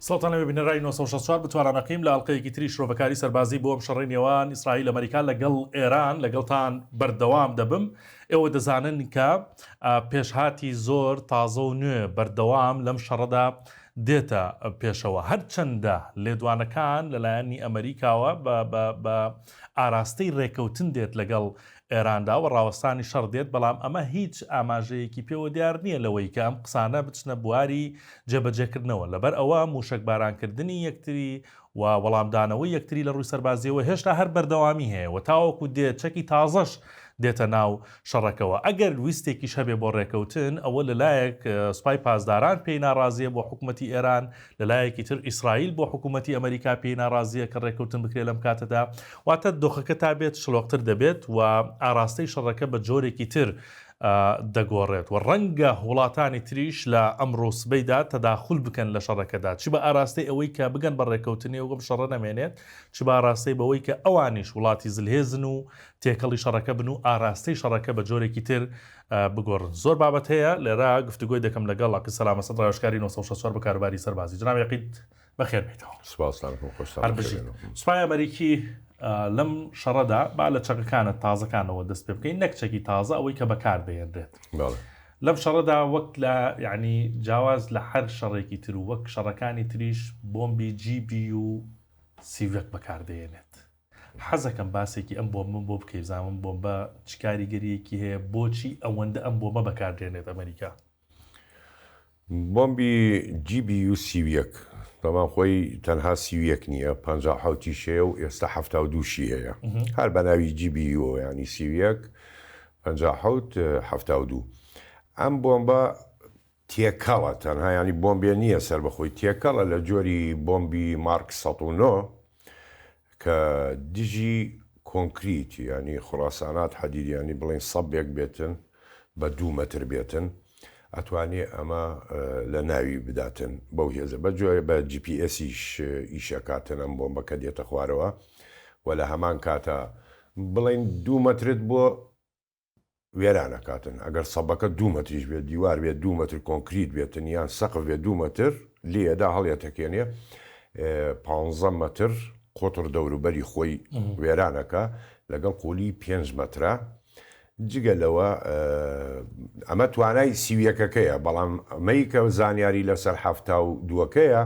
سڵاوتان لەوێ بینەرانی 964 بتوانان ئەقیم لە ئەڵقەیەکی تری شرۆڤەکاری سەربازی بۆ ئەم شەڕەی نێوان ئیسرائیل ئەمریکا لەگەڵ ئێران لەگەڵتان بەردەوام دەبم ئێوە دەزانن کە پێشهاتی زۆر تازە و نوێ بەردەوام لەم شەڕەدا دێتە پێشەوە هەرچەندە لێدوانەکان لەلایەنی ئەمریکاوە بە ئاراستەی ڕێکەوتن دێت لەگەڵ ئێراندا و ڕاوەستانی شەڕ دێت، بەڵام ئەمە هیچ ئاماژەیەکی پێوە دیار نییە لەوەی کە ئەم قسانە بچنە بواری جێبەجێکردنەوە، لەبەر ئەوە مووشەکبارانکردنی یەکتری و وەڵامدانەوەی یەکتری لە ڕووی سەربازییەوە هێشتا هەر بەردەوامی هەیە و تاوەکو دێت چەکی تازەش دێتە ناو شەڕەکەوە. ئەگەر ویستێکیش هەبێ بۆ ڕێکەوتن، ئەوە لە لایەک سوپای پاسداران پێی ناڕازییە بۆ حکومەتی ئێران، لە لایەکی تر ئیسرائیل بۆ حکوومەتی ئەمەریکا پێی ناڕازییە کە ڕێککەوتن بکرێت لەم کاتەدا. واتە دۆخەکە تا بێت شڵۆقتر دەبێت و ئاراستەی شەڕەکە بە جۆرێکی تر دەگۆڕێت و ڕەنگە وڵاتانی تریش لە ئەمڕۆ و سبەیدا تەداخول بکەن لە شەڕەکەدا چ بە ئاراستەی ئەوەی کە بگەن بە ڕێککەوتنی و ئەم شەڕە نەمێنێت چ بە ئاراستەی بەوەی کە ئەوانیش وڵاتی زلهێزن و تێکەڵی شەڕەکە بن و ئاراستەی شەڕەکە بە جۆرێکی تر بگۆڕن. زۆر بابەت هەیە لێرە گفتوگۆی دەکەم لەگەڵ عەقید سەلام ئەسەد ڕاوێژکاری 964 بۆ کاروباری سەربازی. جەنابی عەقید بەخێر بێیتەوە. سپاستان ئەکەم خۆشتان هەر بەخێر بژیت. بێنەوە. سوپای ئەمەریکی لەم شەڕەدا با لە چەکەکانە تازەکانەوە دەست پێ بکەین نەک چەکی تازە ئەوەی کە بەکار دەهێنرێت. بەڵێ. لەم شەڕەدا وەک لە یانی جیاواز لە هەر شەڕێکی تر و وەک شەڕەکانی تریش بۆمبی جی بی یو 31 بەکار دەهێنێت. حەزەکەم باسێکی ئەم بۆمبەم بۆ بکەی بزانم ئەم بۆمبە چ کاریگەریەکی هەیە بۆچی ئەوەندە ئەم بۆمبە بەکاردێنێت ئەمریکا؟ بۆمبی GBU 31 تەمان خۆی تەنها 31 نییە 57 یش هەیە و ئێستا 72 شی هەیە هەر بە ناوی GBU ینی 31 57 72 ئەم بۆمبە تێکەڵە تەنها ینی بۆمبێ نییە سەربەخۆی تێکەڵە لە جۆری بۆمبی مارک 109 کە دژی کۆنکریت یانی خوراسانات حەدید یانی بڵێین سەبێک بێتن بە دوو مەتر بێتن ئەتوانێ ئەمە لە ناوی بداتن بەو هێزە بە جۆرە بە جی پی ئێسیش ئیشەکاتن ئەم بۆمبە کە دێتە خوارەوە و لە هەمان کاتە بڵێین دوو مەترت بۆ وێران ئەکاتن ئەگەر سەبەکە دوو مەتریش بێت دیوار بێت دوو مەتر کۆنکریت بێتن یان سەقف بێت دوو مەتر لێدا هەڵیەتەکێنێ پانزە مەتر قوتر دەوروبەری خۆی وێرانەکە لەگەڵ قولی پێنج مەترە جگە لەوە ئەمە توانای سیویەکەکەیە بەڵام ئەمەی کە زانیاری لەسەر حەفتا و دووەکەیە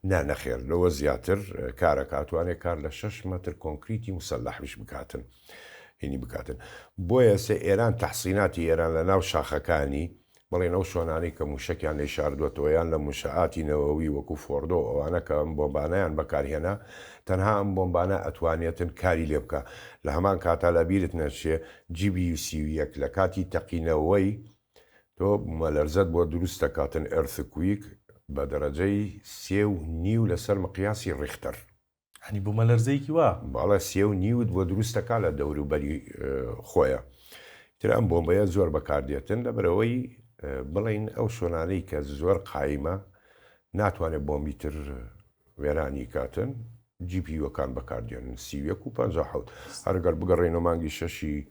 نا نەخێر لەوە زیاتر کارەکە ئەتوانێت کار لە شەش مەتر کۆنکریتی مسەلەحیش بکاتن. هینی بکاتن بۆیە سێ ئێران تەحسیناتی ئێران لە ناو شاخەکانی بڵێن ئەو شۆنانەی کە موشەکیان لێ شاردووەتەوە یان لە مونشەئاتی نەوەوی وەکو فۆردۆ ئەوانە کە ئەم بۆمبانەیان بەکارهێنا تەنها ئەم بۆمبانە ئەتوانێتن کاری لێ بکا لە هەمان کاتا لە بیرت نەچێ جی بی یو 31 لە کاتی تەقینەوەی تۆ بومەلەرزەت بۆ دروست دەکاتن Earthquake بە دەرەجەی سێ و نیو لەسەر مقیاسی ڕیختەر. یانی بومەلەرزەیەکی وا؟ بەڵێ سێ و نیوت بۆ دروست دەکا لە دەوروبەری خۆیە. تر ئەم بۆمبەیە زۆر بەکاردێتن لەبەرئەوەی بڵێین ئەو شۆنانەی کە زۆر قایمە ناتوانێت بۆمبی تر وێرانی کاتن جی پی یوەکان بەکاردێنن 31 و 57 هەرگەر بگەڕێینەوە مانگی شەشی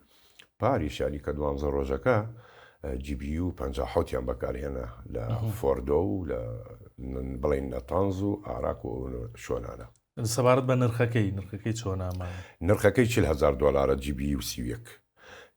پاریش یانی کە دوانزە ڕۆژەکە جی بی یو 57 یان بەکارهێنا لە فۆردۆ و لە بڵێن نەتانز و ئاراک و شۆنانە. سەبارەت بە نرخەکەی نرخەکەی چۆنە ئەمانە؟ نرخەکەی 40 هەزار دۆلارە جی بی یو 31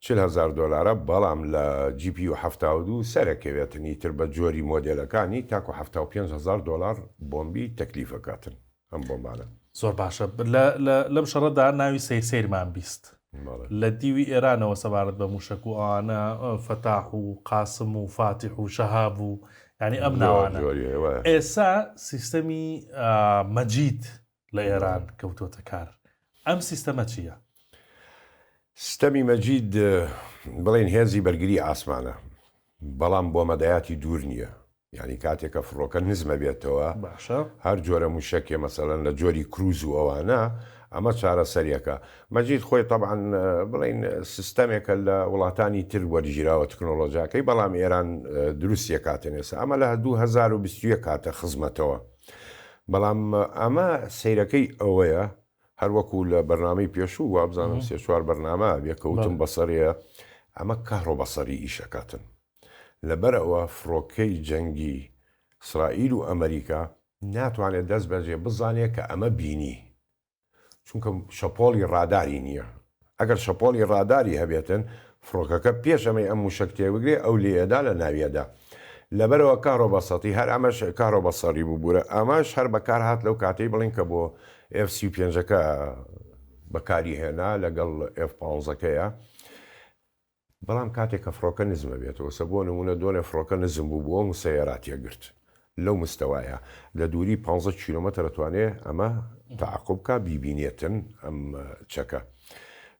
40 هەزار دۆلارە بەڵام لە جی پی یو 72 سەرەکەوێتن ئیتر بە جۆری مۆدێلەکانی تاکو 75 هەزار دۆلار بۆمبی تەکلیفەکاتن. ئەم بۆمبانە. زۆر باشە لە لە لەم شەڕەدا ناوی سەیر سەیرمان 20 بەڵێ. لە دیوی ئێرانەوە سەبارەت بە موشەک و ئەوانە فەتاح و قاسم و فاتیح و شەهاب و یانی ئەم زۆر ناوانە جۆری هەیە وایە. ئێسا سیستەمی مەجید لە ئێران کەوتۆتە کار ئەم سیستەمە چییە؟ سیستەمی مەجید بڵێین هێزی بەرگری ئاسمانە بەڵام بۆ مەدایاتی دوور نییە یانی کاتێک کە فڕۆکە نزمە بێتەوە باشە. هەر جۆرە موشەکێ مەسەلەن لە جۆری کروز و ئەوانە ئەمە چارەسەریەکە مەجید خۆی تەبعەن بڵێین سیستەمێکە لە وڵاتانی تر وەرگیراوە تکنۆڵۆجاکەی بەڵام ئێران دروستی ئەکاتن ئێستا ئەمە لە 2021 هاتە خزمەتەوە بەڵام ئەمە سەیرەکەی ئەوەیە هەر وەکو لە بەرنامەی پێشوو وابزانم سێ چوار بەرنامە بێ کەوتم بەسەرەیە ئەمە کەهرۆبەسەری ئیشەکاتن لەبەرئەوە فڕۆکەی جەنگی ئیسرائیل و ئەمریکا. ناتوانێت دەست بەجێ بزانێت کە ئەمە بینی چونکە شەپۆڵی ڕاداری نییە ئەگەر شەپۆڵی ڕاداری هەبێتن فڕۆکەکە پێش ئەمەی ئەم موشەک تێبگرێ ئەو لێیەدا لە ناویەدا لەبەرەوە کهرۆبەسەتی هەر ئەمەش کهرۆبەسەڕی ببورە ئەمەش هەر بەکار هات لەو کاتەی بڵین کە بۆ ئێف 35ەکە بەکاری هێنا لەگەڵ ئێف پانزەکەیە بەڵام کاتێک کە فڕۆکە نزم ئەبێتەوە سە بۆ نموونە دۆنێ فڕۆکە نزم بوو بووە موسەیەرات یەگرت لەو مستەوایە لە دووری پانزە کیلۆمەتر ئەتوانێ ئەمە تەعەقوب کا بیبینێتن ئەم چەکە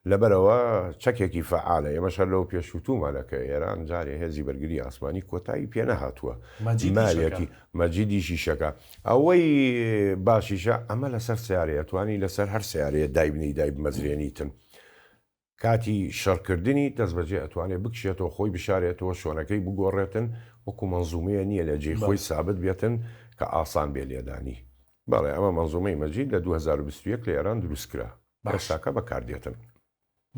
لەبەرئەوە چەکێکی فەعالە ئێمەش هەر لەوە پێش وتوومانە کە ئێران جارێ هێزی بەرگری ئاسمانی کۆتایی پێ نەهاتووە مەجیدیشەکە. ماویەتی مەجیدیشیشەکە ئەوەی باشیشە ئەمە لەسەر سەیارەیە توانی لەسەر هەر سەیارەیە دایبنێی دایبمەزرێنیتن کاتی شەڕکردنی دەستبەجێ ئەتوانێ بکشێتەوە خۆی بشارێتەوە شۆنەکەی بگۆڕێتن وەکو مەنزومەیە نیە لە جێی خۆی سابت بێتن کە ئاسان بێ لێدانی. بەڵێ ئەمە مەنزومەی مەجید لە 2021 لە ئێران دروست کرا ئێستاکە بەکار دێتن.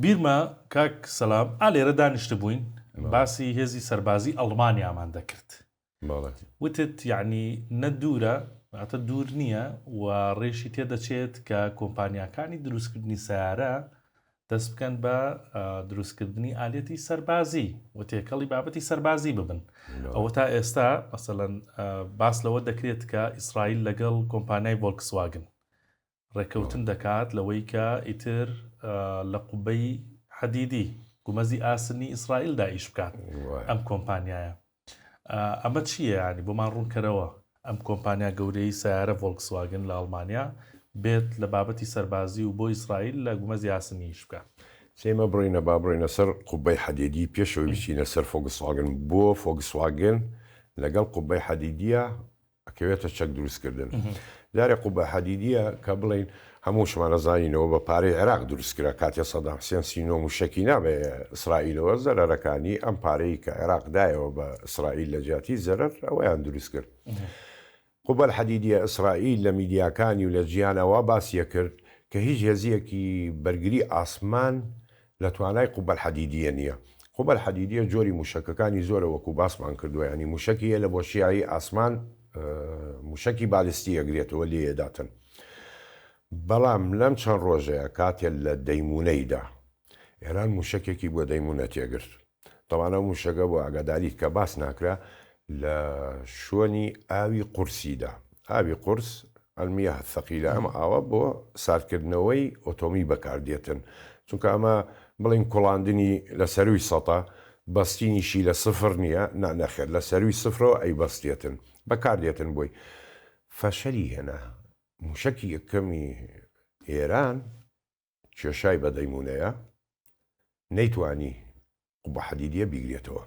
بیرمە کاک سەلام ئا لێرە دانیشتبووین باسی هێزی سەربازی ئەڵمانیامان دەکرد وتت یەعنی نە دوورە واتە دوور نییە و ڕێشی تێدەچێت کە کۆمپانیاکانی دروستکردنی سیارە دەست بکەن بە دروستکردنی ئالەتی سەربازی و تێکەڵی بابەتی سەربازی ببن ئەوە تا ئێستا مەسەلەن باس لەوە دەکرێت کە ئیسرائیل لەگەڵ کۆمپانیای ڤۆلکسواگن ڕێکەوتن دەکات لەوەی کە ئیتر لە قوبەی حەدیدی، گومەزی ئاسنی ئیسرائیلدا ئیش بکات ئەم کۆمپانیایە. ئەمە چییە یانی بۆمان ڕوونکەرەوە ئەم کۆمپانیا گەورەی سەیارە ڤۆڵکسواگن لە ئەڵمانیا بێت لە بابەتی سەربازی و بۆ ئیسرائیل لە گومەزی ئاسنی ئیش بکات؟ ئێمە بڕۆینە با بڕۆینە سەر قوبەی حەدیدی پێشەوەی بچینە سەر فۆکسواگن بۆ فۆکسواگن لەگەڵ قوبەی حەدیدیە ئەکەوێتە چەک دروست کردن. جارێ قوبە حەدیدیە کە بڵێین هەمووشمان ئەزانینەوە بە پارەی عێراق دروست کرا کاتێ سەدام حسێن 39 موشەکی نا بە ئیسرائیلەوە زەرەرەکانی ئەم پارەی کە عێراق دایەوە بە ئیسرائیل لە جیاتی زەرەر ئەوەیان دروست کرد. قوبە الحەدیدیە ئیسرائیل لە میدیاکانی و لە جیهانا وا باسی ئەکرد کە هیچ هێزیەکی بەرگری ئاسمان لە توانای قوبە الحدیدیە نیە. قوبە الحدیدیە جۆری موشەکەکانی زۆرە وەکو باسمان کردوە یانی موشەکی هەیە لە بۆشیایی ئاسمان موشەکی بالستی ئەگرێتەوە لێ ئەداتن بەڵام لەم چەند ڕۆژەیە کاتێ لە دەیمونەیدا ئێران موشەکێکی بۆ دەیمونە تێگرت تەبعەن ئەو موشەکە بۆ ئاگاداریت کە باس ناکرا لە شۆنی ئاوی قورسیدا ئاوی قورس المیاه الثقیلە ئەم ئاوە بۆ ساردکردنەوەی ئۆتۆمی بەکاردێتن چونکە ئەمە بڵین کوڵاندنی لە سەروی سەتە بەستینیشی لە سفر نییە نا نەخێر لە سەروی سفرەوە ئەی بەستێتن بەکاردێتن بۆی فەشەلی هێنا موشەکی یەکەمی ئێران کێشای بە دەیمونەیە نەیتوانی قوبە حەدیدیە بیگرێتەوە.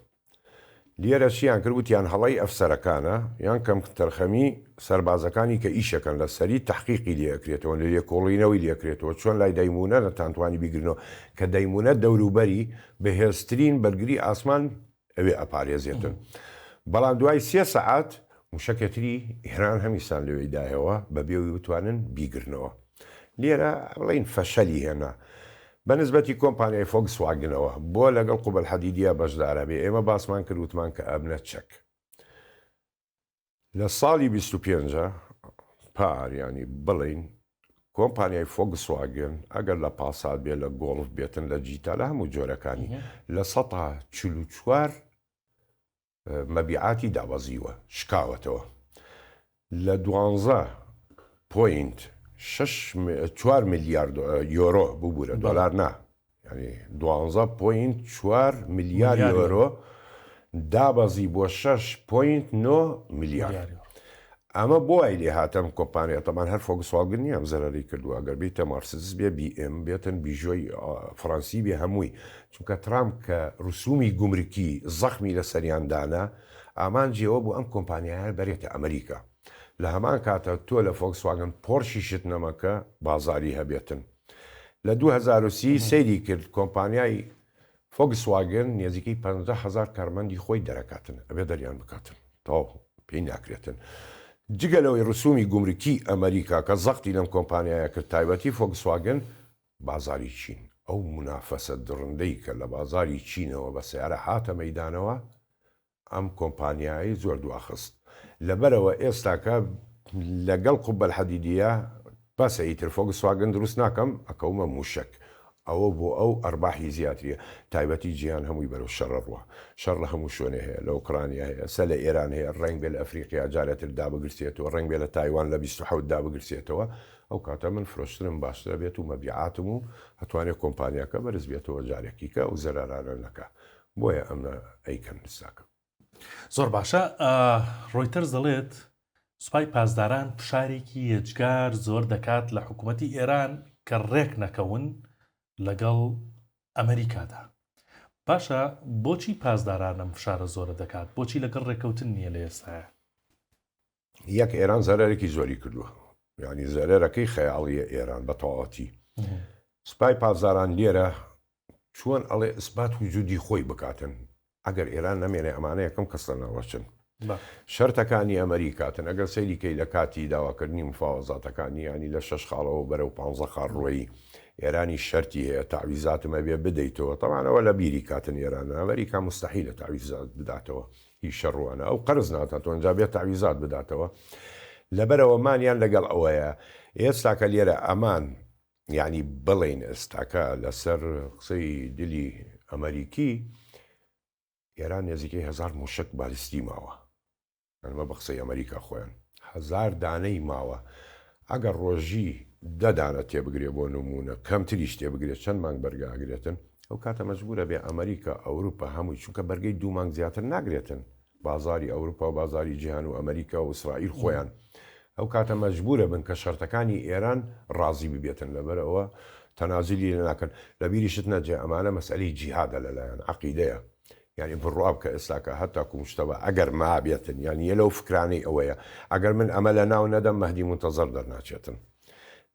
لێرە چیان کرد وتیان هەڵەی ئەفسەرەکانە یان کەمتەرخەمی سەربازەکانی کە ئیشەکەن لە سەری تەحقیقی لێ ئەکرێتەوە لە لێکۆڵینەوەی لێ ئەکرێتەوە چۆن لای دەیمونە نەتانتوانی بیگرنەوە کە دەیمونە دەوروبەری بەهێزترین بەرگری ئاسمان ئەوێ ئەپارێزێتن. بەڵام دوای سێ سەعات موشەکێ تری ئێران هەمیسان لەوێی دایەوە بە بێ ئەوی بتوانن بیگرنەوە. لێرە بڵێین فەشەلی هێنا. بە نسبەتی کۆمپانیای فۆکسواگنەوە بۆ لەگەڵ قوبە الحەدیدیە بەشدارە بێ ئێمە باسمان کرد وتمان کە ئەبنە چەک. لە ساڵی 25 پار یانی بڵێین کۆمپانیای فۆکسواگن ئەگەر لە پاسات بێ لە گۆڵف بێتن لە جیتا لە هەموو جۆرەکانی لە سەتا 44 مەبیعاتی دابەزیوە شکاوەتەوە لە دوانزە point شەش چوار ملیار یۆرۆ ببورە دۆلار نا یانی دوانزە point چوار ملیار یۆرۆ دابەزی بۆ شەش point نۆ ملیار ئەمە بۆ وای لێ هات ئەم کۆمپانیا تەبان هەر فۆکسواگن نییە ئەم زەرەری کردووە ئەگەر بیتە مارسیدس بێ بی ئێم بێتن بیژۆی فڕەنسی بێ هەمووی چونکە ترامپ کە رسومی گومرکی زەخمی لەسەریان دانا ئامانجی ئەوە بوو ئەم کۆمپانیایە بەرێتە ئەمریکا لە هەمان کاتە تۆ لە فۆکسواگن پۆرشیشت نەمەکە بازاری هەبێتن لە 2030 سەیری کرد کۆمپانیای فۆکسواگن نێزیکەی 50 هەزار کارمەندی خۆی دەرەکاتن ئەبێ دەریان بکاتن تەواو پێی ناکرێتن جگە لەوەی رسومی گومرکی ئەمریکا کە زەختی لەم کۆمپانیایە کرد تایبەتی فۆکسواگن بازاری چین ئەو مونافەسە دڕندەی کە لە بازاری چینەوە بە سەیارە هاتە مەیدانەوە ئەم کۆمپانیایەی زۆر دواخست لەبەرئەوە ئێستاکە. لەگەڵ قوبە الحەدیدیە بەسە ئیتر فۆکسواگن دروست ناکەم ئەکەومە موشەک ئەوە بۆ ئەو ئەرباحی زیاتریە تایبەتی جیهان هەمووی بەرەو شەڕە ڕوا شەڕ لە هەموو شوێنێ هەیە لە ئۆکرانیا هەیە سە لە ئێران هەیە ڕەنگ بێ لە ئەفریقیا جارێتر دابگرسێتەوە ڕەنگ بێ لە تایوان لە 27 دابگرسێتەوە ئەو کاتە من فرۆشتنم باشترە بێت و مەبیعاتم و ئەتوانێ کۆمپانیاکە بەرز بێتەوە جارێکیکە ئەو زەرارانە نەکا بۆیە ئەمە ئەیکەن ساکە. زۆر باشە ڕۆیتەرز دەڵێت سوپای پاسداران فشارێکی یەجگار زۆر دەکات لە حکوومەتی ئێران کە ڕێک نەکەون لەگەڵ ئەمریکادا باشە بۆچی پاسداران ئەم فشارە زۆرە دەکات بۆچی لەگەڵ ڕێککەوتن نییە لە ئێستاە؟ یەک ئێران زەرەرێکی زۆری کردووە یعنی زەرەرەکەی خەیاڵیە ئێران بە تەواوەتی سپای پاسداران لێرە چۆن ئەڵێ ئیسبات وجودی خۆی بکاتن ئەگەر ئێران نەمێنێ ئەمانە یەکەم کەس لە ناوەچن شەرتەکانی ئەمریکاتن ئەگەر سەیری کەی لە کاتی داواکردنی مفاوەزاتەکانی ینی لە شەش خاڵەوە بەرەو پ خاڵ ڕۆیی ئێرانی شەرتی هەیە تەعویزاتم ئەبێ بدەیتەوە تەوانەوە لە بیری کاتن ئێران ئەمریکا مستحیلە تەعویزات بداتەوە هی شەڕوانە ئەو قەرز ناتاتەوە ئینجا بێ تەعویزات بداتەوە لەبەرەوە مانیان لەگەڵ ئەوەیە ئێستاکە لێرە ئەمان یانی بڵێین ئێستاکە لەسەر قسەی دلی ئەمەریکی ئێران نێزیکەی هەزار موشک بالیستی ماوە ئەمە بە قسەی ئەمریکا خۆیان هەزار دانەی ماوە ئەگەر ڕۆژی دە دانە تێبگرێ بۆ نمونە کەمتریش تێبگرێت چەند مانگ بەرگە ئەگرێتن ئەو کاتە مەجبورە بێ ئەمریکا ئەوروپا هەمووی چونکە بەرگەی دوو مانگ زیاتر ناگرێتن بازاری ئەوروپا و بازاری جیهان و ئەمریکا و ئیسرائیل خۆیان ئەو کاتە مەجبورە بن کە شەرتەکانی ئێران ڕازی ببێتن لەبەر ئەوە تەنازلی لێ ناکەن لەبیریشت نەجێ ئەمانە مەسئەلەی جیهادە لەلایان عەقیدەیە یانی بڕوا بکە ئێستاکە هەتاکو مجتەبا ئەگەر مابێتن یانی یە لەو فکرانەی ئەوەیە ئەگەر من ئەمە لە ناو نەدەم مەهدی مونتەزەر دەرناچێتن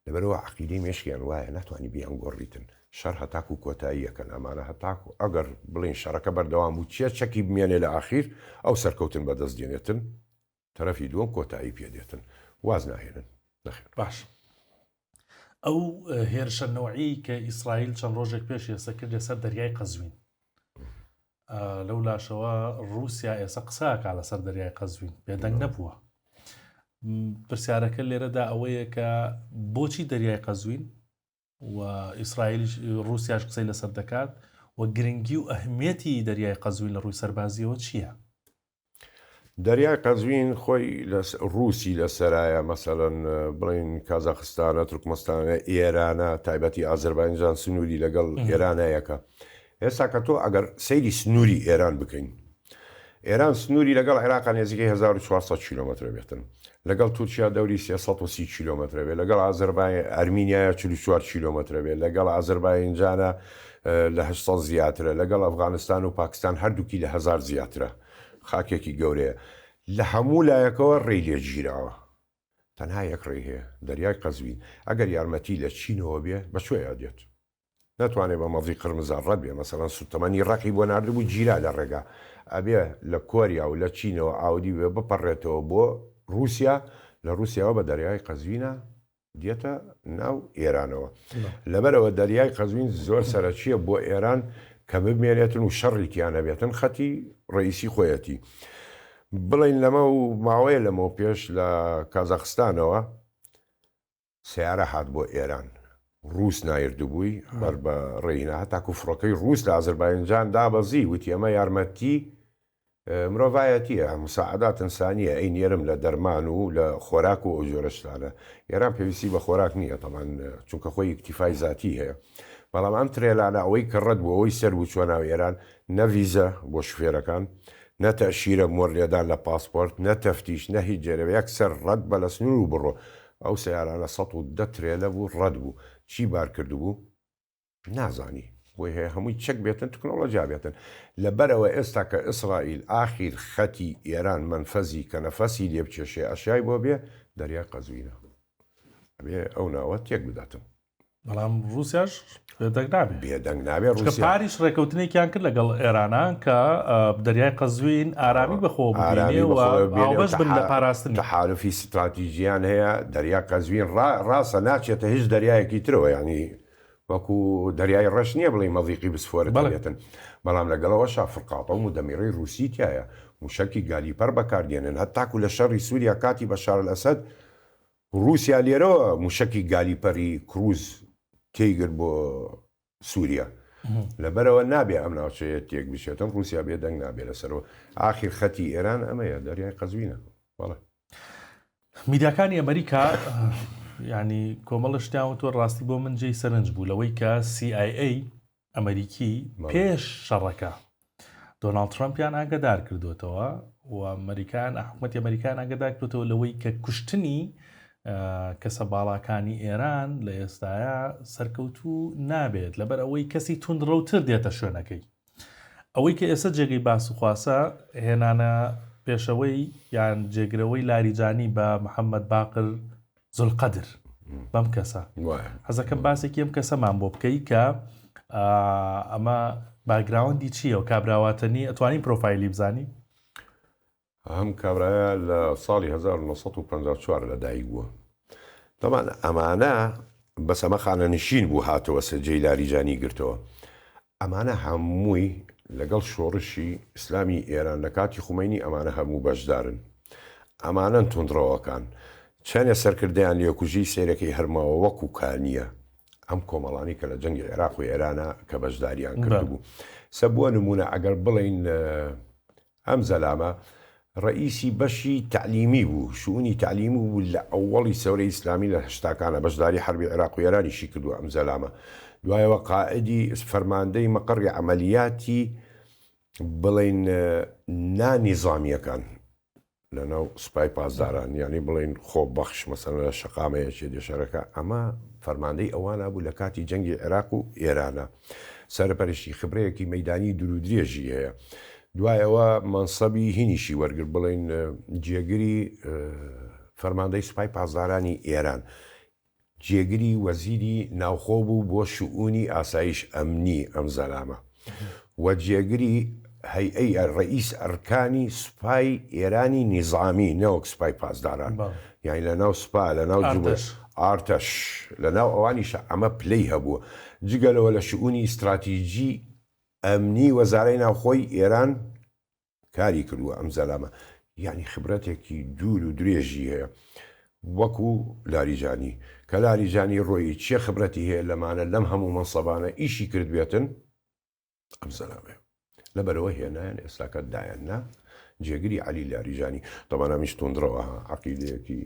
لەبەرئەوە عەقیدەی مێشکیان وایە ناتوانی بیانگۆڕیتن شەڕ هەتاکو کۆتایی ئەکەن ئەمانە هەتاکو ئەگەر بڵێین شەڕەکە بەردەوام بوو کێ چەکی بمێنێ لە ئاخیر ئەو سەرکەوتن بەدەست دێنێتن تەرەفی دووەم کۆتایی پێ دێتن واز ناهێنن نەخێر. باش ئەو هێرشە نەوعی کە ئیسرائیل چەند ڕۆژێک پێش ئێستا کردە سەر دەریای قەزوین لەو لاشەوە رووسیا ئێستا قساکە لەسەر دەریای قەزوین بێدەنگ نەبووە پرسیارەکە لێرەدا ئەوەیە کە بۆچی دەریای قەزوین و ئیسرائیلیش ڕووسیاش قسەی لەسەر دەکات و گرنگی و ئەهمیەتی دەریای قەزوین لە ڕووی سەربازیەوە چییە؟ دەریای قەزوین خۆی لە ڕووسی لە سەرایە مەسەلەن بڵین کازاخستانە تورکمەستانە ئێرانە تایبەتی ئازربایجان سنووری لەگەڵ ئێرانە یەکە ئێستا کە تۆ ئەگەر سەیری سنووری ئێران بکەین ئێران سنووری لەگەڵ عێراقا نێزیکەی 1400 کیلۆمەترە بێتن، لەگەڵ تورکیا دەوری 330 کیلۆمەترە بێت، لەگەڵ ئازەربای ئەرمینیایا 44 کیلۆمەترە بێت، لەگەڵ ئازەرباینجانا لە 800 زیاترە، لەگەڵ ئەفغانستان و پاکستان هەردووکی لە هەزار زیاترە. خاکێکی گەورەیە. لە هەموو لایەکەوە ڕێی لێ گیراوە. تەنها یەک ڕێی هەیە، دەریای قەزوین. ئەگەر یارمەتی لە چینەوە بێ، بە کوێیا دێت؟ نەتوانێ بە مەزی قرمزا ڕەت بێ مەسەلەن سوتەمەنی ڕەقی بۆ ناردبوو گیرا لە ڕێگا ئەبێ لە کۆریا و لە چینەوە ئاودیو بێ بپەڕێتەوە بۆ ڕوسیا لە ڕوسیاوە بە دەریای قەزوینە دێتە ناو ئێرانەوە لەبەرئەوە دەریای قەزوین زۆر سەرەکیە بۆ ئێران کە بمێنێتن و شەڕی تیا نەبێتن خەتی ڕئیسی خۆیەتی بڵێن لەمە و ماوەیە لەمەو پێش لە کازاخستانەوە سەیارە هات بۆ ئێران ڕووس نایردبووی هەر بە ڕێینا هەتاکو فڕۆکەی ڕووس لە ئازرباینجان دابەزی وتی ئەمە یارمەتی مرۆڤایەتیە مساعدات انسانیە ئەی نێرم لە دەرمان و لە خۆراک و ئەو جۆرە شتانە ئێران پێویستی بە خۆراک نییە تەبان چونکە خۆی ئیکتیفای زاتی هەیە بەڵام ئەم ترێلانە ئەوەی کە ڕەت بوو ئەوەی سەر بوو چوە ناو ئێران نە ڤیزە بۆ شوفێرەکان نە تەئشیرە مۆر لێدان لە پاسپۆرت نە تەفتیش نە هیچ جێرە یەکسەر ڕەت بە لە سنوور و بڕۆ ئەو سەیارانە 110 ترێلە بوو ڕەت بوو چی بار کردبوو نازانی بۆی هەیە هەمووی چەک بێتن تکنۆڵۆجیا بێتن لەبەرئەوە ئێستا کە ئیسرائیل ئاخیر خەتی ئێران مەنفەزی کە نەفەسی لێ بکێشێ ئەشیای بۆ بێ دەریای قەزوینە ئەبێ ئەو ناوە تێک بداتن. بەڵام ڕووسیاش بێدەنگ نابێ. بێدەنگ نابێ چونکە ڕووسیا. پاریش ڕێکەوتنێکیان کرد لەگەڵ ئێرانا کە دەریای قەزوین ئارامی بەخۆوە ببینێ ئارامی و بەخۆوە ببینێ و هاوبەش بن لە پاراستنی. تەحالوفی ستراتیجیان هەیە، دەریا قەزوین ڕا ڕاستە ناچێتە هیچ دەریایەکی ترەوە یانی وەکو دەریای ڕەش نییە بڵێی مەزیقی بسفۆرت بەڵێ. هەبێتن بەڵام لەگەڵەوەشا فرقاطە و مودەمیڕەی ڕووسی تیایە موشەکی گالیپەر بەکاردێنن هەتاکو لە شەڕی سووریا کاتی بەشار ئەلئەسەد. ڕووسیا لێرەوە موشەکی گالیپەری کروز تێیگرت بۆ سووریا. لەبەرئەوە نابێ ئەم ناوچەیە تێک بچێتن، ڕووسیا بێدەنگ نابێ لەسەرەوە. ئاخیر خەتی ئێران ئەمەیە، دەریای قەزوینە. بەڵێ. میدیاکانی ئەمریکا یعنی کۆمەڵە شتیان وتوە ڕاستی بۆ من جێی سەرنج بوو لەوەی کە CIA ئەمریکی پێش شەڕەکە دۆناڵد ترەمپیان ئاگدار کردوێتەوە و ئەمریکان حکوومەتی ئەمریکان ئاگدار کردوێتەوە لەوەی کە کوشتنی کەسە باڵاکانی ئێران لە ئێستاە سەرکەوتوو نابێت لەبەر ئەوەی کەسی توندڕەوتر دێتە شوێنەکەی ئەوەی کە ئێستا جێگەی باس و خواسە هێنانە پێشەوەی یان جێگرەوەی لاریجانی بە محەممەد باقر زولقەدر بەم کەسە حەزەکەم باسێکی ئەم کەسەمان بۆ بکەی کە ئەمە background ی چییە و کابراواتەنی ئەتوانین پرۆفایلی بزانی؟ ئەم کابرایە لە ساڵی 1954 لە دایک بووە تەمان ئەمانە بەس ئەمە خانەنشین بوو هاتەوە سەرجێی لاریجانی گرتەوە ئەمانە هەمووی لەگەڵ شۆڕشی ئیسلامی ئێران لە کاتی خومەینی ئەمانە هەموو بەشدارن. ئەمانەن توندڕەوەکان. چەنێ سەرکردەیان لێکوژی سەیرەکەی هەر ماوە وەکو کانیە. ئەم کۆمەڵانەی کە لە جەنگی عێراق و ئێرانا کە بەشداریان کردبوو. سە بۆ نموونە ئەگەر بڵێین ئەم زەلامە ڕەئیسی بەشی تەعلیمی بوو، شئونی تەعلیمی بوو لە ئەوەڵی سەورەی ئیسلامی لە هەشتاکانا بەشداری حەربی عێراق و ئێرانیشی کردووە ئەم زەلامە دوایەوە قائدی فەرماندەی مەقەڕی عەمەلیاتی بڵێین نا نیزامییەکان لەناو سوپای پاسداران یانی بڵێین خۆبەخش مەسەلەن لە شەقامە یەکێ دێ شەرەکە ئەمە فەرماندەی ئەوانە بوو لە کاتی جەنگی عێراق و ئێرانە سەرپەرشتی خبرەیەکی مەیدانی دوورودرێژی هەیە دوای ئەوە مەنسەبی هینیشی وەرگرت بڵێین جێگری فەرماندەی سوپای پاسدارانی ئێران جێگری وەزیری ناوخۆ بوو بۆ شئونی ئاسایش ئەمنی ئەم زەلامە و جێگری هەیئەی ڕەئیس ئەرکانی سوپای ئێرانی نیزامی نەوەک سوپای پاسداران یانی لە ناو سوپا لە ناو جمهور ئارتەش لە ناو ئەوانیشە ئەمە پلەی هەبووە جگە لەوە لە شئونی ئیستراتیجی ئەمنی وەزارەی ناوخۆی ئێران کاری کردووە ئەم زەلامە یانی خبرەتێکی دوور و درێژی هەیە وەکو لاریجانی کە لاریجانی ڕۆیی چێ خبرەتی هەیە لەمانە لەم هەموو مەنسەبانە ئیشی کردبێتن ئەم زەلامەیە لەبەرەوە هێنایان ئێستاکە دایان نا جێگری عەلی لاریجانی تەبعەن ئەمیش توندڕەوە ها عەقیدەیەکی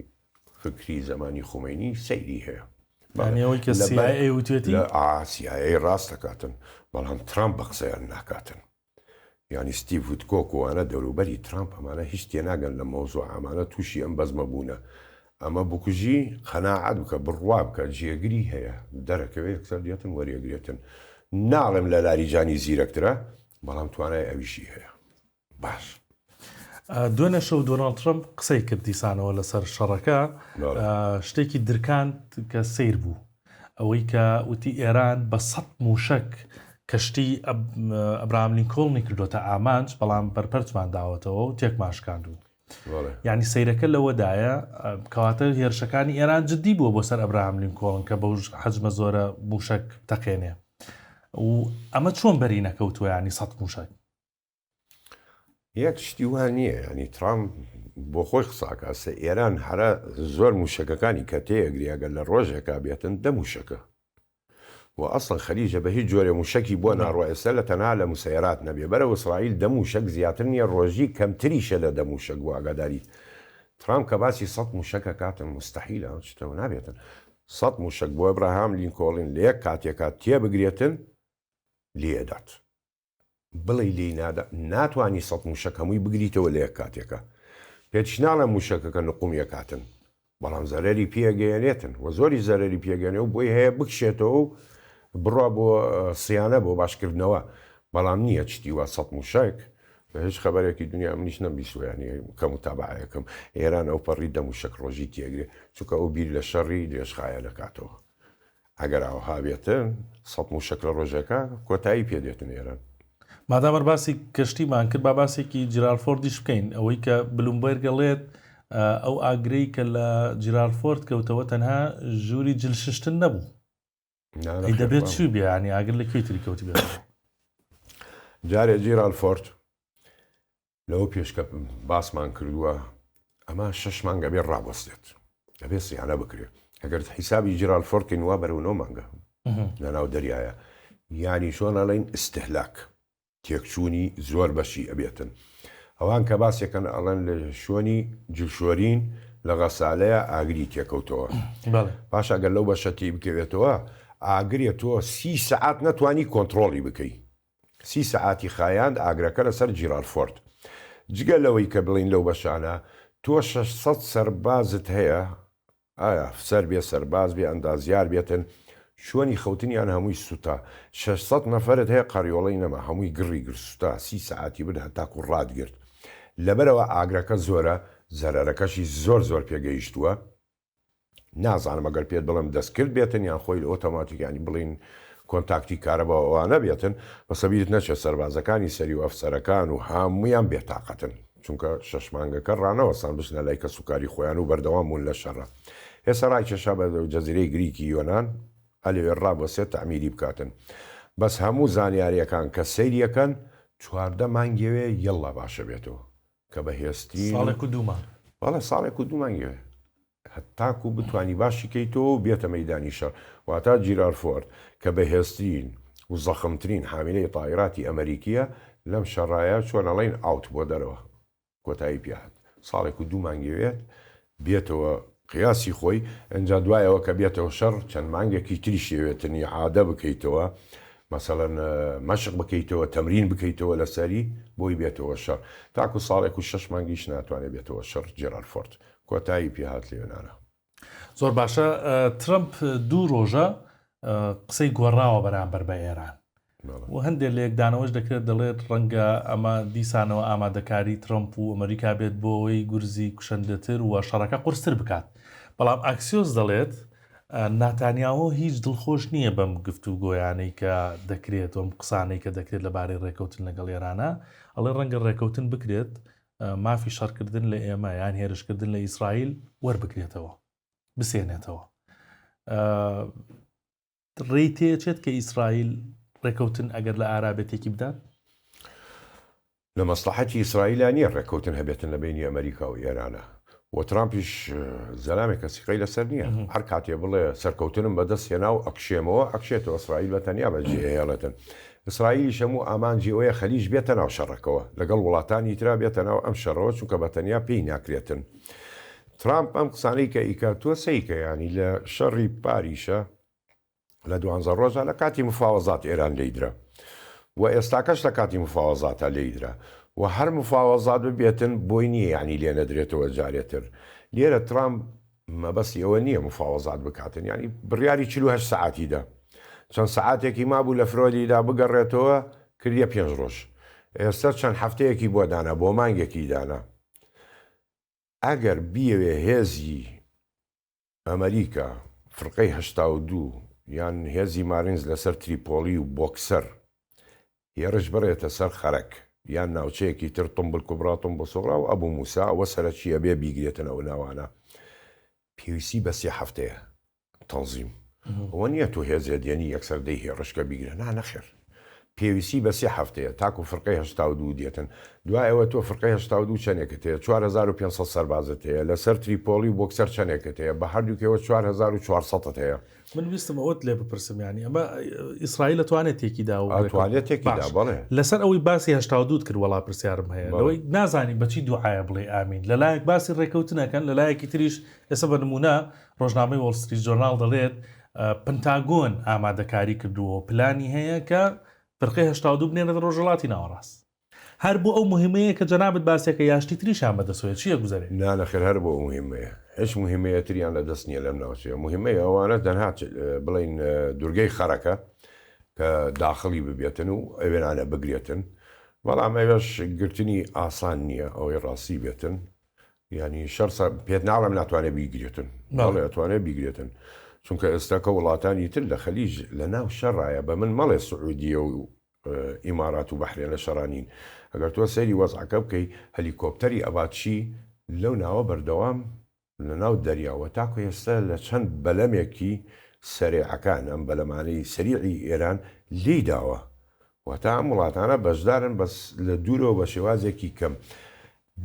فکری زەمانی خومەینی سەیری هەیە. یانی ئەوەی کە CIA وتوێتی؟ ئا CIA ڕاست دەکاتن بەڵام ترامپ بە قسەیان ناکاتن. یانی ستیڤ وتکۆک و ئەوانە دەوروبەری ترامپ ئەمانە هیچ تێناگەن لە مەوزوع ئەمانە تووشی ئەم بەزمە بوونە. ئەمە بکوژی قەناعەت بکە بڕوا بکە جێگری هەیە دەرەکەوێ یەکسەر دێتن وەریەگرێتن. ناڵێم لە لاریجانی زیرەکترە بەڵام توانای ئەویشی هەیە. باش دوێنێ شەو دۆناڵد ترەمپ قسەی کرد دیسانەوە لەسەر شەڕەکە شتێکی درکاند کە سیر بوو ئەوەی کە وتی ئێران بە سە موشک کەشتی ئەبراهام لینکۆڵنی کردوتە ئامانج بەڵام بەرپەرچمان داوەتەوە و تێکمان شکاندوو یعنی سیرەکە لەوەدایە کەواتە هێرشەکانی ئێران جددی بووە بۆ سەر ئەبراهام لینکۆڵن کە بەو حەجمە زۆرە موشک تەقێنێ و ئەمە چۆن بەری نەکەوتووە ینی سە موشک یەک شتی وا نییە ینی ترامپ بۆ خۆی قساکە سە ئێران هەرە زۆر موشەکەکانی کە تێگری ئەگەر لە ڕۆژێکا بێتن دە موشەکە و ئەسڵەن خەلیجە بە هیچ جۆرێ موشەکی بۆ ناڕوا ئێستا لە تەنها لە مسەیەرات نەبێ بەرەو ئیسرائیل دە موشەک زیاتر نییە ڕۆژی کەمتریشە لە دە موشەک بۆ ئاگاداری ترامپ کە باسی سەد موشەکە کاتن مستحیلە ئەو شتەوە نابێتن سەد موشەک بۆ ئەبراهام لینکۆڵین لە یەک کاتێکا تێبگرێتن لێدات. بڵێی لێی نادا ناتوانی سەت موشەک هەمووی بگریتەوە لە یەک کاتێکا پێتیش ناڵێم موشەکەکە نقوم یەکاتن بەڵام زەرەری پێگەیەنێتن و زۆری زەرەری پێگەێنێ و بۆی هەیە بکشێتەوە و بڕوا بۆ سیانە بۆ باشکردنەوە بەڵام نییە چتی وا سەت موشەک هیچ خبرێکی دنیا منیش نەمبیستوە یانی کە متابعەیەکم ئێران ئەو پەڕی دە موشەک ڕۆژی تێگرێ چونکە ئەو بیر لە شەڕی درێژخایەنەکاتەوە ئەگەر ئاوها بێتن سەت موشەک لە ڕۆژێکا کۆتایی پێ دێتن ئێران. مادام هەر باسی کەشتیمان کرد با باسێکی جیرالد فۆردیش بکەین ئەوەی کە بلومبێرگ ئەڵێت ئەو ئاگرەی کە لە جیرالد فۆرد کەوتەوە تەنها ژووری جل ششتن نەبوو ئەی دەبێت چی بێ ینی ئاگر لە کوێی تری کەوتبێت؟ جارێ جیرالد فۆرد لەوە پێش کە باسمان کردووە ئەمە شەش مانگ ئەبێ ڕابوەستێت. ئەبێ سیانە بکرێ. ئەگەر حیسابی جیرال فۆرد کەین وا بەرەو نۆ مانگە لە ناو دەریایە. یانی چۆن ئەڵێن ئیستهلاک. تێکچوونی زۆر بەشی ئەبێتن. ئەوان کە باسێکەن ئەڵێن لە شۆنی جلشۆرین لە غەسالەیا ئاگری تێکەوتەوە. باشە ئەگەر لەو بەشە تێی بکەوێتەوە ئاگرێ تۆ سی سەعات نەتوانی کۆنتڕۆڵی بکەی. سی سەعاتی خایاند ئاگرەکە لەسەر جیرال فۆرد. جگە لەوەی کە بڵێین لەو بەشانە تۆ 600 سەربازت هەیە ئایا ئەفسەر بێ سەرباز بێ ئەندازیار بێتن شوێنی خەوتنیان هەمووی سوتا 600 نەفەرت هەیە قەریۆڵەی نەما هەمووی گڕی گرت سوتا سی سەعاتی برد هەتاکو ڕاتگرت لەبەرئەوە ئاگرەکە زۆرە زەرەرەکەشی زۆر زۆر پێگەیشتووە نازانم ئەگەر پێت بڵێم دەستکرد بێتن یان خۆی لە ئۆتۆماتیک یانی بڵین کۆنتاکتی کارەبا و ئەوانە بێتن بەسە بیرت نەچێت سەربازەکانی سەری و ئەفسەرەکان و هەموویان بێتاقەتن چونکە شەش مانگەکە ڕانەوەستان بچنە لای کەسوکاری خۆیان و بەردەوام بوون لە شەڕا ئێستا ڕایکێشا بە جەزیرەی گریکی یۆنان ئەلەوێ ڕابوەسێت تەعمیری بکاتن بەس هەموو زانیاریەکان کە سەیریەکەن 14 مانگێوێ یەڵا باشە بێتەوە کە بەهێزترین ساڵێک و دوو مانگ. بەڵێ ساڵێک و دوو مانگی هەتاکو بتوانی باشی کەیتەوە و بێتە مەیدانی شەڕ. واتا جیرار فۆرد کە بەهێزترین و زەخمترین حامیلەی تائیراتی ئەمەریکییە لەم شەڕایە چۆن ئەڵێن out بۆ دەرەوە کۆتایی پێ هات. ساڵێک و دوو مانگی وێت بێتەوە قیاسی خۆی، ئنجا دوای ئەوە کە بێتەوە شەڕ چەند مانگێکی تریش ئەوێتن ئیعادە بکەیتەوە، مەسەڵەن مەشق بکەیتەوە، تەمرین بکەیتەوە لەسەری بۆی بێتەوە شەڕ. تاکو ساڵێک و شەش مانگیش ناتوانێت بێتەوە شەڕ جێرالد فۆرد. کۆتایی پێ هات لە یۆنانا. زۆر باشە ترەمپ دوو ڕۆژە قسەی گۆڕاوە بەرامبەر بە ئێران و هەندێک لێکدانەوەش دەکرێت دەڵێت ڕەنگە ئەمە دیسانەوە ئامادەکاری ترەمپ و ئەمریکا بێت بۆ ئەوەی گورزی کوشندەتر و شەڕەکە قورستر بکات بەڵام ئاکسیۆس دەڵێت ناتانیاهۆ هیچ دڵخۆش نییە بەم گفتوگۆیانەی کە دەکرێت و ئەم قسانەی کە دەکرێت لەبارەی ڕێکەوتن لەگەڵ ئێرانە ئەڵێ ڕەنگە ڕێکەوتن بکرێت مافی شەڕکردن لە ئێمە یان هێرشکردن لە ئیسرائیل وەربگرێتەوە بسێنێتەوە ڕێی تێچێت کە ئیسرائیل ڕێکەوتن ئەگەر لە ئارا بێت تێکی بدات؟ لە مەسڵەحەتی ئیسرائیلا نییە ڕێککەوتن هەبێتن لە بەینی ئەمەریکا و ئێرانا و ترامپیش زەلامێکە سیقەی لەسەر نییە هەر کاتێ بڵێ سەرکەوتنم بەدەست هێنا و ئەکشێمەوە ئەکشێتەوە ئیسرائیل بە تەنیا بەجێ ئەهێڵێتن ئیسرائیلیش هەموو ئامانجی ئەوەیە خەلیج بێتە ناو شەڕەکەوە لەگەڵ وڵاتانی ترا بێتە ناو ئەم شەڕەوە چونکە بە تەنیا پێی ناکرێتن ترامپ ئەم قسانەی کە ئیکا تۆ سەیکە یانی لە شەڕی پاریشە لە دوانزە ڕۆژە لە کاتی مفاوەزات ئێران لێیدرا و ئێستاکەش لە کاتی مفاوەزاتە لێیدرا و هەر مفاوەزات ببێتن بۆی نییە یانی لێ نەدرێتەوە جارێتر لێرە ترامپ مەبەستی ئەوە نییە مفاوەزات بکاتن یانی بڕیاری 48 سەعاتی دا چەند سەعاتێکی مابوو لە فرۆلیدا بگەڕێتەوە کردیە پێنج ڕۆژ ئێستا چەند هەفتەیەکی بۆ دانا بۆ مانگێکی دانا ئەگەر بیەوێ هێزی ئەمریکا فرقەی 82 یان هێزی مارینز لەسەر تریپۆلی و بۆکسەر هێڕش بڕێتە سەر خەرەک یان ناوچەیەکی تر طنب الکبری طنب الصغری و ابو موسی ئەوە سەرەکی ئەبێ بیگرێتن ئەو ناوانە پێویستی بە سێ هەفتەیە تەنزیم ئەوە نییە تۆ هێزێ دێنی یەکسەر دەی هێڕشکە بیگرە نا نەخێر پێویستی بە سێ هەفتەیە تاکو فرقەی 82 دێتن دوای ئەوە تۆ فرقەی 82 چەندێکت هەیە 4500 سەربازت هەیە لەسەر تریپۆلی و بۆکسەر چەندێکت هەیە بە هەردووکەوە 4400 هەیە من ویستم ئەوەت لێ بپرسم یانی ئەمە ئیسرائیل ئەتوانێت تێکی دا و ئەتوانێت تێکی دا بەڵێ. لەسەر ئەوەی باسی 82 کرد وەڵا پرسیارم هەیە لەوەی نازانین بەچی دوعایە بڵێ ئامین لەلایەک باسی ڕێکەوتنەکەن لەلایەکی تریش ئێستا بە نمونە ڕۆژنامەی وۆڵ ستریت جۆرناڵ دەڵێت پنتاگۆن ئامادەکاری کردووە پلانی هەیە کە فرقەی 82 بنێرێتە ڕۆژهەڵاتی ناوەڕاست هەر بۆ ئەو موهیمەیە کە جەنابت باسێکە یا شتی تریشیان بەدەستەوەیە چی ئەگوزەرێ؟ نا نەخێر هەر بۆ ئەو موهیمەیە هیچ موهیمەیە تریان لە دەست نیە لەم ناوچەیە موهیمەی ئەوانە تەنها بڵێین دورگەی خەرەکە کە داخڵی ببێتن و ئەوێنانە بگرێتن بەڵام ئەوێش گرتنی ئاسان نیە ئەوەی ڕاستی بێتن یانی شەڕ پێت ناڵێم ناتوانێت بیگرێتن بەڵێ ئەتوانێت بیگرێتن چونکە ئێستاکە وڵاتانی تر لە خەلیج لە ناو شەڕایە بە من مەڵێ سعودیە و ئیمارات و بەحرێن لە شەڕا نین. ئەگەر تۆ سەیری وەزعەکە بکەی هەلیکۆپتەری ئەباتشی لەو ناوە بەردەوام لە ناو دەریا وە تاکو ئێستا لە چەند بەلەمێکی سەرێعەکان ئەم بەلەمانەی سەریعی ئێران لێی داوە واتە ئەم وڵاتانە بەشدارن بەس لە دوورەوە بە شێوازێکی کەم.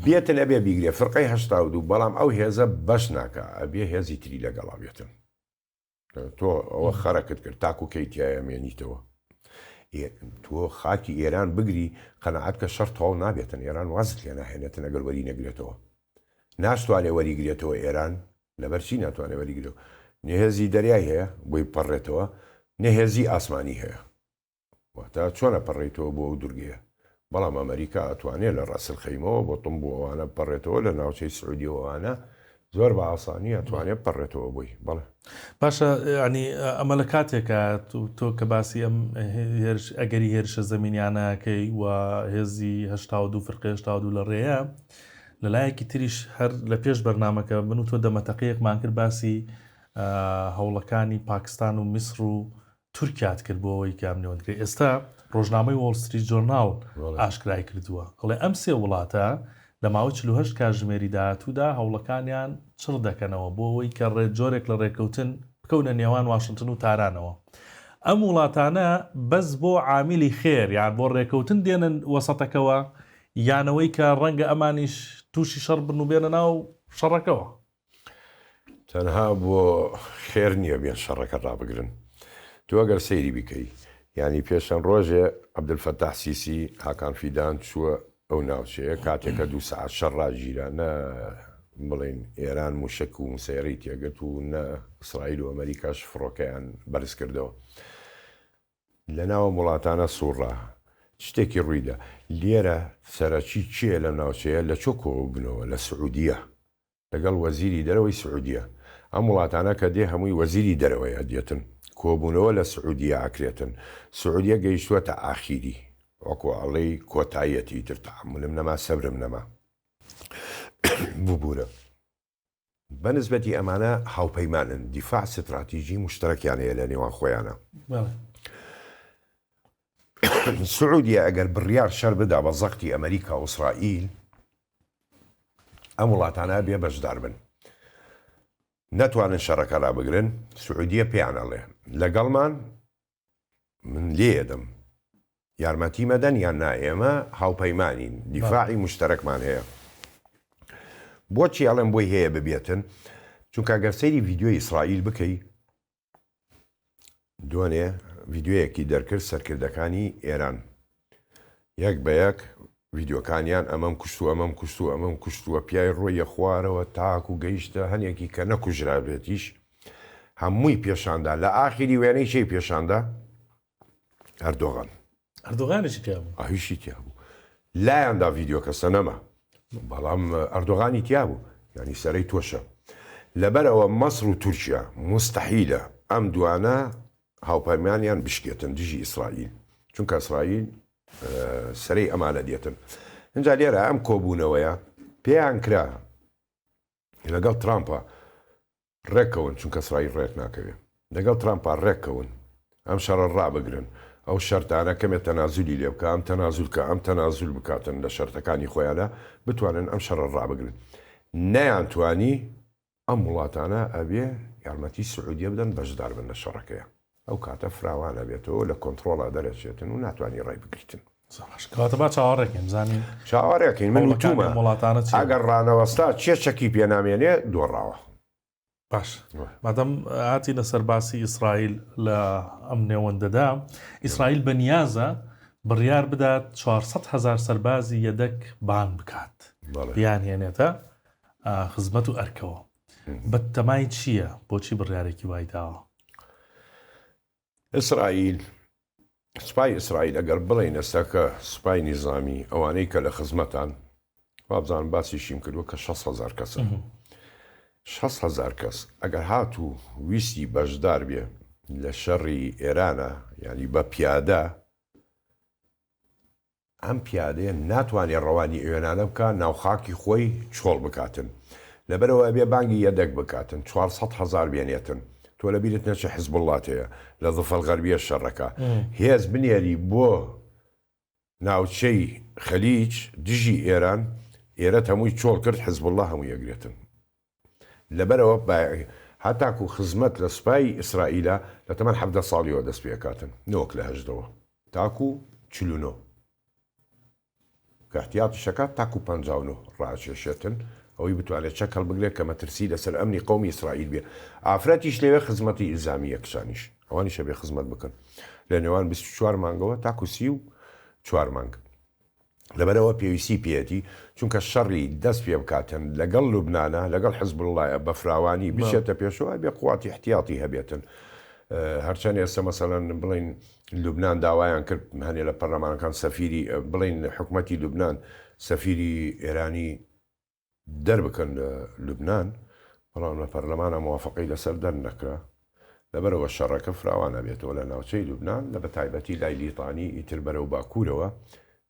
بێتن ئەبێ بیگرێ فرقەی 82 بەڵام ئەو هێزە بەش ناکا ئەبێ هێزی تری لەگەڵا بێتن. تۆ ئەوە خەرەکت کرد تاکو کەی تیایا مێنیتەوە؟ تۆ خاکی ئێران بگری قەناعەت کە شەڕ تەواو نابێتن ئێران وازت لێ ناهێنێتن ئەگەر وەری نەگرێتەوە ناشتوانێ وەری گرێتەوە ئێران لەبەر چی ناتوانێ وەری گرێتەوە نە هێزی دەریای هەیە بۆی بپەڕێتەوە نە هێزی ئاسمانی هەیە واتە چۆن ئەپەڕێیتەوە بۆ ئەو دورگەیە؟ بەڵام ئەمەریکا ئەتوانێ لە ڕەس الخەیمەوە بۆ طنب و ئەوانە بپەڕێتەوە لە ناوچەی سعودیە و ئەوانە زۆر بە ئاسانی ئەتوانێ بپەڕێتەوە بۆی. بەڵێ. باشە یانی ئەمە لە کاتێکا تۆ کە باسی ئەم هێرش ئەگەری هێرشە زەمینیانە ئەکەی و هێزی 82 فرقەی 82 لە ڕێیە لە لایەکی تریش هەر لە پێش بەرنامەکە من و تۆ دەمەتەقەیەکمان کرد باسی هەوڵەکانی پاکستان و میسر و تورکیات کرد بۆ ئەوەی کە ئەم نێوەندگرە ئێستا ڕۆژنامەی وۆڵ ستریت جۆرناڵ ئاشکرای کردووە ئەڵێ ئەم سێ وڵاتە لە ماوەی 48 کاتژمێری داهاتوودا هەوڵەکانیان چڕ دەکەنەوە بۆ ئەوەی کە ڕێ جۆرێک لە ڕێککەوتن بکەونە نێوان واشنتن و تارانەوە ئەم وڵاتانە بەس بۆ عامیلی خێر یان بۆ ڕێککەوتن دێنن وەسەتەکەوە یانەوەی کە ڕەنگە ئەمانیش تووشی شەڕ بن و بێنە ناو شەڕەکەوە. تەنها بۆ خێر نییە بێن شەڕەکە ڕابگرن. تۆ ئەگەر سەیری بکەی یانی پێش چەند ڕۆژێ عەبدولفەتاح سیسی، هاکان فیدان چووە ئەو ناوچەیە کاتێک کە دوو سەعات شەڕ ڕاگیرا نە بڵێین ئێران موشەک و مسەیەرەی تێگرت و نە ئیسرائیل و ئەمەریکاش فڕۆکەیان بەرز کردەوە. لەناو ئەم وڵاتانە سوڕا شتێکی ڕوویدا. لێرە سەرەکی کێیە لەم ناوچەیە لە چۆ کۆببنەوە؟ لە سعودیە. لەگەڵ وەزیری دەرەوەی سعودیە. ئەم وڵاتانە کە دێ هەمووی وەزیری دەرەوەیە دێتن. کۆبوونەوە لە سعودیە ئەکرێتن. سعودیە گەیشتووەتە ئاخیری. وەکو ئەڵێی کۆتاییەتی ئیتر تەحەمولم نەما سەبرم نەما. ببورە. بە نسبەتی ئەمانە هاوپەیمانن. دیفاع ستراتیجی موشتەرەکیان هەیە لە نێوان خۆیانا. سعودیە ئەگەر بڕیار شەر بدا بە زەختی ئەمریکا و ئیسرائیل ئەم وڵاتانە بێ بەشدار بن نەتوانن شەڕەکە ڕابگرن سعودیە پێیان ئەڵێ لەگەڵمان من لێدەم یارمەتی مەدەن یان نا ئێمە هاوپەیمانین دیفاعی مشتەرەکمان هەیە بۆچی ئەڵێم بۆی هەیە ببێتن چونکە گەر سەیری ڤیدیۆی ئیسرائیل بکەی دوێنێ ڤیدیۆیەکی دەرکرد سەرکردەکانی ئێران یەک بە یەک ڤیدیۆکانیان ئەمەم کوشت و ئەمەم کوشت و ئەمەم کوشتووە پیای ڕۆیە خوارەوە تاکو گەیشتە هەنێکی کە نەکوژرابێتیش هەمووی پێشاندا لە ئاخیری وێنەی چی پێشاندا ئەردۆغان ئەردۆغانیشی تیا بوو ئەویشی تیا بوو لایاندا ڤیدیۆکە سەنەما بەڵام ئەردۆغانی تیا بوو یانی سەرەی تۆشە لەبەرئەوە مەسر و تورکیا موستەحیلە ئەم دوانە هاوپەیمانیان بشکێتن دژی ئیسرائیل چونکە ئیسرائیل سەرەی ئەمانە دێتن ئینجا لێرە ئەم کۆبوونەوەیە پێیان کرا لەگەڵ ترامپە ڕێککەون چونکە ئیسرائیل ڕێک ناکەوێ لەگەڵ ترامپا ڕێککەون ئەم شەڕە ڕابگرن ئەو شەرتانە کەمێ تەنازولی لێ بکا ئەم تەنازول کە ئەم تەنازول بکاتن لە شەرتەکانی خۆیانا بتوانن ئەم شەڕە ڕابگرن نەیان توانی ئەم وڵاتانە ئەبێ یارمەتی سعودیە بدەن بەشدار بن لە شەڕەکەیا ئەو کاتە فراوان ئەبێتەوە لە کۆنتڕۆڵا دەرەچێتن و ناتوانی ڕای بگریتن. زۆر باشە کەواتە با چاوەڕێکەین بزانین چاوەڕێکەین من هەوڵەکانی وتومە ئەم وڵاتانە چییە. ئەگەر ڕانەوەستا کێ چەکی پێ نامێنێ دۆڕاوە. باش مادام هاتینە سەر باسی ئیسرائیل لە ئەم نێوەندەدا ئیسرائیل بەنیازە بڕیار بدات 400 هەزار سەربازی یەدەک بانگ بکات بەڵێ. بیانهێنێتە خزمەت و ئەرکەوە بەتەمای چییە بۆچی بڕیارێکی وای داوە؟ ئیسرائیل، سوپای ئیسرائیل ئەگەر بڵێین ئێستا کە سوپای نیزامی ئەوانەی کە لە خزمەتان وابزانم باسیشیم کردووە کە 6 هەزار کەسن 6 هەزار کەس ئەگەر هاتوو ویستی بەشدار بێ لە شەڕی ئێرانە یعنی بە پیادە ئەم پیادەیە ناتوانێ ڕەوانی ئەوێنانە بکا ناو خاکی خۆی چۆڵ بکاتن لەبەرئەوە ئەبێ بانگی یەدەگ بکاتن 400 هەزار بێنێتن تۆ لەبیرت نەچێ حزبوڵڵات هەیە لە ضفە الغربیە شەڕەکا هێز بنێری بۆ ناوچەی خلیج دژی ئێران ئێرەت هەمووی چۆڵ کرد حزبوڵڵا هەمووی ئەگرێتن لەبەرئەوە هەتاکو خزمەت لە سوپای ئیسرائیلە لە تەمەن 17 ساڵیەوە دەست پێ ئەکاتن نەوەک لە هەژدەوە تاکو 49. کە احتیاطیش ئەکات تاکو 59 ڕاکێشێتن ئەوەی بتوانێت چەک هەڵبگرێت کە مەترسی لەسەر ئەمنی قەومی ئیسرائیل بێ. ئافرەتیش لەوێ خزمەتی ئیلزامییە کچانیش ئەوانیش ئەبێ خزمەت بکەن لە نێوان 24 مانگەوە تاکو 34 مانگ. لەبەرئەوە پێویستی پێیەتی چونکە شەڕی دەست پێ بکاتن لەگەڵ لوبنانە لەگەڵ حزبوڵڵایە بە فراوانی بچێتە پێشەوە ئەبێ قوواتی احتیاطی هەبێتن هەرچەند ئێستا مەسەلەن بڵێین لوبنان داوایان کرد هەنێ لە پەرلەمانەکان سەفیری بڵێین حکومەتی لوبنان سەفیری ئێرانی دەربکەن لە لوبنان، بەڵام لە پەرلەمانا موافەقەی لەسەر دەرنەکرا، لەبەرئەوە شەڕەکە فراوان ئەبێتەوە لە ناوچەی لوبنان لە بەتایبەتی لای لیتانی ئیتر بەرەو باکوورەوە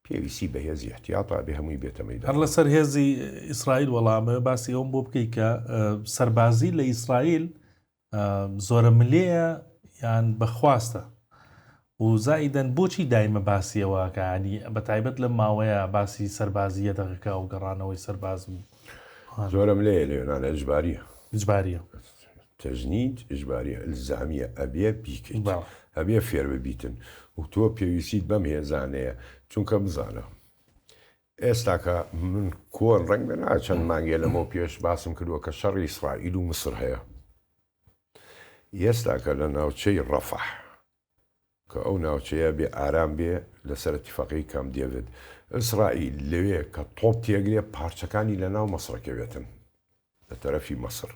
پێویستی بە هێزی ئیحتیاتە ئەبێ هەمووی بێتە هەر مەیدانەوە. لەسەر هێزی ئیسرائیل وەڵام ئەمەوێ باسی ئەوەم بۆ بکەی کە سەربازی لە ئیسرائیل زۆرەملێیە یان بە خواستە و زائیدەن بۆچی دایمە باسی ئەوە ئەکا یانی بە تایبەت لەم ماوەیە باسی سەربازی یەدەغەکە و گەڕانەوەی سەرباز و زۆرەملێیە لە یۆنان ئیجباریە. ئیجباریە. تەجنید ئیجباریە ئیلزامیە ئەبێ بیکەیت ئەبێ فێر ببیتن و تۆ پێویستیت بەم هێزانەیە چونکە بزانە ئێستاکە من کۆن ڕەنگبێ نا چەند مانگێ لەمەو پێش باسم کردووە کە شەڕی ئیسرائیل و مسر هەیە ئێستاکە لە ناوچەی ڕەفەح کە ئەو ناوچەیە بێ ئارام بێ لەسەر اتفاقی کام دێڤد ئیسرائیل لەوێ کە تۆپ تێگرێ پارچەکانی لە ناو مەسرەکەوێتن لە تەرەفی مەسر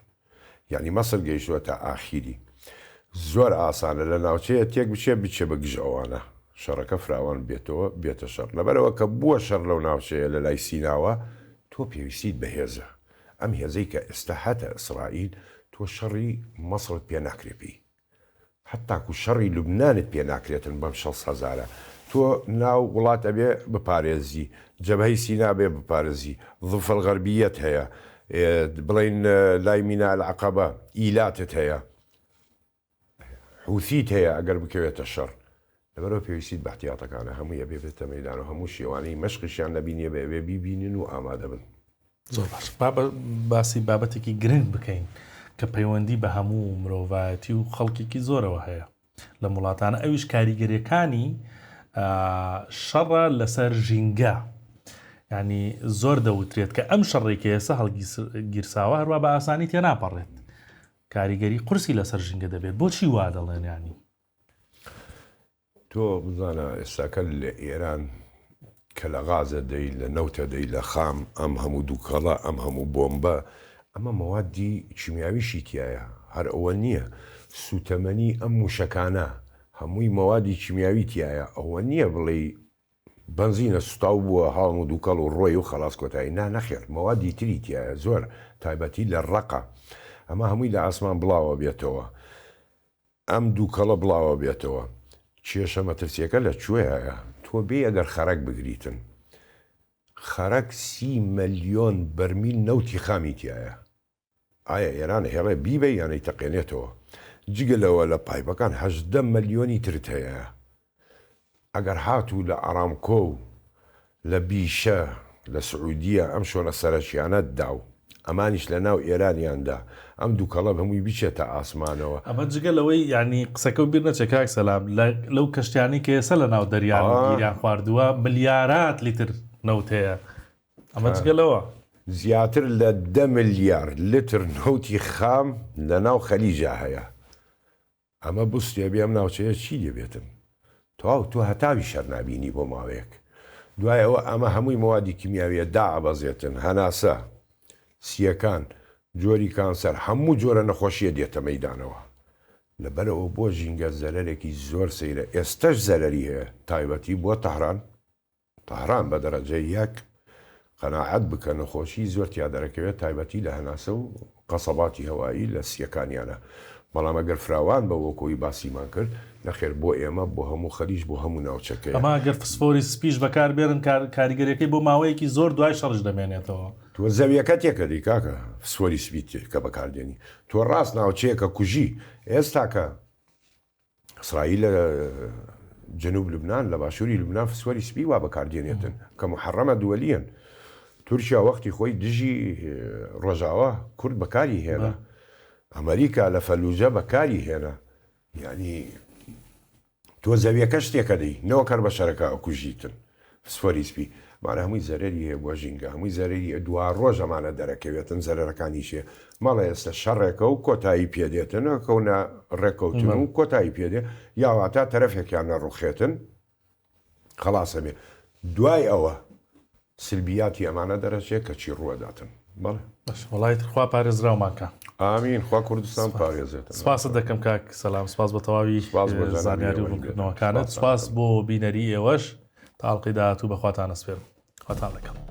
یانی مەسر گەیشتوەتە ئاخیری زۆر ئاسانە لە ناوچەیە تێک بچێ بچێ بە گژ ئەوانە شەڕەکە فراوان بێتەوە بێتە شەڕ لەبەرئەوە کە بووە شەڕ لەو ناوچەیە لە لای سیناوە تۆ پێویستیت بە هێزە ئەم هێزەی کە ئێستا هەتە ئیسرائیل تۆ شەڕی مەسرت پێ ناکرێ پێی هەتاکو شەڕی لوبنانت پێ ناکرێتن بەم شەست هەزارە تۆ ناو وڵات ئەبێ بپارێزی جەبهەی سینا ئەبێ بپارێزی ضفە الغربیەت هەیە بڵێین لای مینا العقبە ئیلاتت هەیە حوثیت هەیە ئەگەر بکەوێتە شەڕ لەبەرئەوە پێویستیت بە احتیاطەکانە هەمووی ئەبێ بێتە مەیدان و هەموو شێوانەی مەشقیشیان نەبینیە بێ ئەبێ بیبینن و ئامادە بن. زۆر باش با باسی بابەتێکی گرنگ بکەین کە پەیوەندی بە هەموو مرۆڤایەتی و خەڵکێکی زۆرەوە هەیە لەم وڵاتانە ئەویش کاریگەریەکانی شەڕە لەسەر ژینگە ینی زۆر دەوترێت کە ئەم شەڕێک ئێستا هەڵگیرساوە هەروە بە ئاسانی تێناپەڕێت کاریگەری قورسی لەسەر ژینگە دەبێت بۆچی وا دەڵێن ینی تۆ بزانە ئێستاکە لە ئێران کە لە غازە دەی لە نەوتە دەی لە خام ئەم هەموو دووکەڵە ئەم هەموو بۆمبە ئەمە مەوادی کیمیاویشی تیایە هەر ئەوە نییە سووتەمەنی ئەم مووشەکانە هەمووی مەوادی کیمیاوی تیایە ئەوە نییە بڵێی بەنزینە سوتاو بووە هاڵم و دووکەڵ و ڕۆی و خەڵاس کۆتایی نا نەخێر مەوادی تری تیایە زۆر تایبەتی لە ڕەقە ئەمە هەمووی لە ئاسمان بڵاوە بێتەوە ئەم دووکەڵە بڵاوە بێتەوە. کێشە مەترسیەکە لە کوێیایە؟ تۆ بێی ئەگەر خەرەک بگریتن. خەرەک سی مەلیۆن بەرمیل نەوتی خامی تیایە. ئایا ئێران ئەهێڵێ بیبەی یان ئەیتەقێنێتەوە؟ جگە لەوە لە پایپەکان 18 مەلیۆنی ترت هەیە. ئەگەر هاتوو لە ئارامکۆ و لە بیشە لە سعودیە ئەم شۆنە سەرەکیانەت دا و ئەمانیش لە ناو ئێرانیان دا ئەم دوکەڵە هەمووی بچێتە ئاسمانەوە. ئەمە جگە لەوەی یانی قسەکەو بیر نەچێ کاک سەلام لە لەو کەشتیانەی کە ئێستا لە ناو دەریان و گیریان خواردووە ملیارات لیتر نەوت هەیە ئەمە جگە لەوە. زیاتر لە دە ملیار لتر نەوتی خام لە ناو خەلیجا هەیە ئەمە بوستێ بێ ئەم ناوچەیە چی لێ بێتن تەواو تۆ هەتاوی شەر نابینی بۆ ماوەیەک دوای ئەوە ئەمە هەمووی مەوادی کیمیاویە دائەبەزێتن هەناسە سیەکان جۆری کانسەر هەموو جۆرە نەخۆشیە دێتە مەیدانەوە لەبەرئەوە بۆ ژینگە زەرەرێکی زۆر سەیرە ئێستەش زەرەری هەیە تایبەتی بۆ تەهران تەهران بە دەرەجە یەک قەناعەت بکە نەخۆشی زۆر تیا دەرەکەوێت تایبەتی لە هەناسە و قەسەباتی هەوایی لە سیەکانیانە بەڵام ئەگەر فراوان بە وەک ئەوی باسیمان کرد نەخێر بۆ ئێمە بۆ هەموو خەلیج بۆ هەموو ناوچەکەیە. ئەمە ئەگەر فسفۆری سپیش بەکار بێنن کاریگەریەکەی بۆ ماوەیەکی زۆر دوای شەڕیش دەمێنێتەوە. تۆ زەویەکە تێکەدەی کاکە فسفۆری سپی کە بەکار دێنی تۆ ڕاست ناوچەیەکە کوژی ئێستاکە ئیسرائیل لە جنوب لوبنان لە باشووری لوبنان فسفۆری سپی وا بەکاردێنێتن کە محرمە دووەلیەن تورکیا وەختی خۆی دژی ڕۆژاوا کورد بەکاری هێنا ئەمریکا لە فەلوجە بەکاری هێنا یعنی تۆ زەویەکە شتێکە دەی نەوەک هەر بە شەرەکە ئەکوژیتن. فسفۆری سپی ئەمانە هەمووی زەرەری هەیە بۆ ژینگە هەمووی زەرەری هەیە دوا ڕۆژ ئەمانە دەرەکەوێتن زەرەرەکانیشێ مەڵێ ئێستا شەڕێکە و کۆتایی پێ دێتن ئەکەونە ڕێکەوتن و کۆتایی پێ دێ یا واتا تەرەفێکیان نەڕوخێتن خەڵاس ئەبێ دوای ئەوە سلبیاتی ئەمانە دەرەچێ کە چی ڕووەداتن بەڵێ. باشە وەڵا ئیتر خوا پارێزراومان کا. ئامین خوا کوردستان بپارێزێتن. سپاست دەکەم کاک سەلام سپاس بۆ تەواوی سپاس بۆ جەنابی زانیاری و ئێوەی بێ ڕوونکردنەوەکانت سپاستان سپاس دەکەم. بۆ بینەری ئێوەش تا ئەڵقەی داهاتوو بەخواتان ئەسپێرم خواتان لەگەڵ.